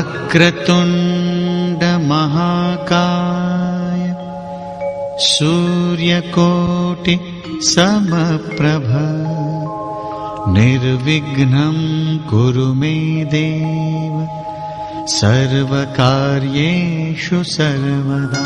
वक्रतुंड महाकाय सूर्यकोटि समप्रभ निर्विघ्नं कुरु मे देव सर्वकार्येषु सर्वदा।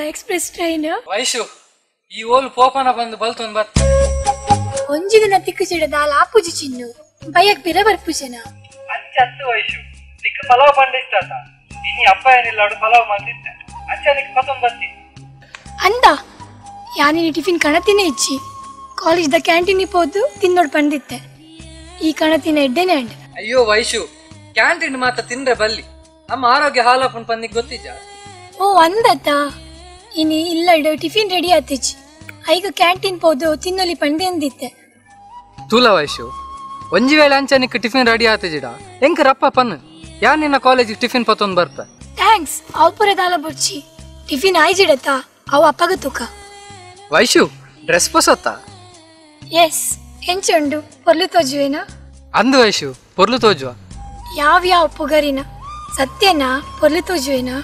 ಎಕ್ಸ್ಪ್ರೆಸ್ ಟ್ರೈನ್ ವೈಶು ಈ ಓಲ್ ಪೋಪನ ಬಂದು ಬಲ್ತೊಂದು ಬತ್ ಒಂಜಿ ದಿನ ತಿಕ್ಕುಚಿಡ ದಾಲ ಆಪುಜಿ ಚಿನ್ನು ಬೈಯಕ್ ಬಿರ ಬರ್ಪುಜನ ಅಂಚ ಅತ್ತು ವೈಶು ನಿಕ್ ಪಲಾವ್ ಪಂಡ ಇಷ್ಟ ಆತ ಇನಿ ಅಪ್ಪ ಏನಿಲ್ಲ ಅಡು ಪಲಾವ್ ಮಂದಿದ್ದೆ ಅಂಚ ನಿಕ್ ಪತೊಂದು ಬತ್ತಿ ಅಂದ ಯಾನಿನಿ ಟಿಫಿನ್ ಕಣತಿನೇ ಇಚ್ಚಿ ಕಾಲೇಜ್ the canteen ಪೋದು ತಿನ್ನೋಡ್ ಪಂಡಿತ್ತೆ ಈ ಕಣತಿನ ಎಡ್ಡೆನೆ ಅಂಡ್ ಅಯ್ಯೋ ವೈಶು ಕ್ಯಾಂಟೀನ್ ಮಾತ್ರ ತಿಂದ್ರೆ ಬಲ್ಲಿ ನಮ್ಮ ಆರೋಗ್ಯ ಹಾಲಪ್ಪನ ಪಂದಿಗೆ ಗೊತ್ತಿಜ್ಜ ಓ ಅಂದತ್ತ ಇನಿ ಇಲ್ಲಡು ಟಿಫಿನ್ ರೆಡಿ ಆತಿಚ್ ಐಗ ಕ್ಯಾಂಟೀನ್ ಪೋದು ತಿನ್ನೊಲಿ ಪಂಡೆ ಅಂದಿತ್ತೆ ತೂಲ ವೈಶು ಒಂಜಿ ವೇಳೆ ಅಂಚನಿಕ್ ಟಿಫಿನ್ ರೆಡಿ ಆತಿಜಿಡ ಎಂಕ್ ರಪ್ಪ ಪನ್ ಯಾ ನಿನ್ನ ಕಾಲೇಜಿಗೆ ಟಿಫಿನ್ ಪತ್ತೊಂದು ಬರ್ಪ thanks ಅವು ಪುರ ದಾಲ ಬೊರ್ಚಿ ಟಿಫಿನ್ ಆಯ್ಜಿಡತ್ತ ಅವು ಅಪ್ಪಗ ತುಕ ವೈಶು ಡ್ರೆಸ್ ಪೊಸತ್ತ ಎಸ್ ಎಂಚುಂಡು ಪೊರ್ಲು ತೋಜುವೇನ ಅಂದು ವೈಶು ಪೊರ್ಲು ತೋಜುವ ಯಾವ ಯಾವ ಪುಗರಿನ ಸತ್ಯನಾ ಪೊರ್ಲು ತೋಜುವೇನಾ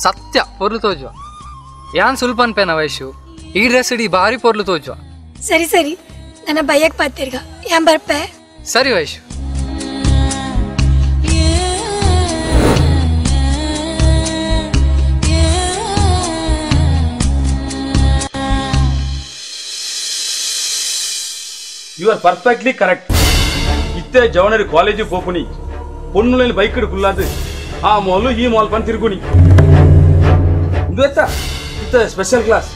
ಸತ್ಯ ಪೊರ್ಲು ತೋಜುವ ಯಾನ್ ಸುಲ್ಪ ಅನ್ಪೇನ ವೈಶು ಈ ಡ್ರೆಸ್ ಇಡೀ ಭಾರಿ ಪೊರ್ಲು ತೋಜುವ ಸರಿ ಸರಿ ನನ್ನ ಬೈಯಕ್ ಪಾತಿರ್ಗ ಯಾನ್ ಬರ್ಪೆ ಸರಿ Vaishu You are perfectly correct. ಇತ್ತೆ ಜವನರಿ ಕಾಲೇಜ್ ಪೋಪುನಿ ಪೊಣ್ಣುಲೇನು ಬೈಕ್ ಕುಲ್ಲಾದು ಆ ಮಾಲು ಈ ಮಾಲ್ ಪನ್ ತಿರುಗುನಿ. ಇಂದು ಎತ್ತ ಇತ್ತ ಸ್ಪೆಷಲ್ ಕ್ಲಾಸ್.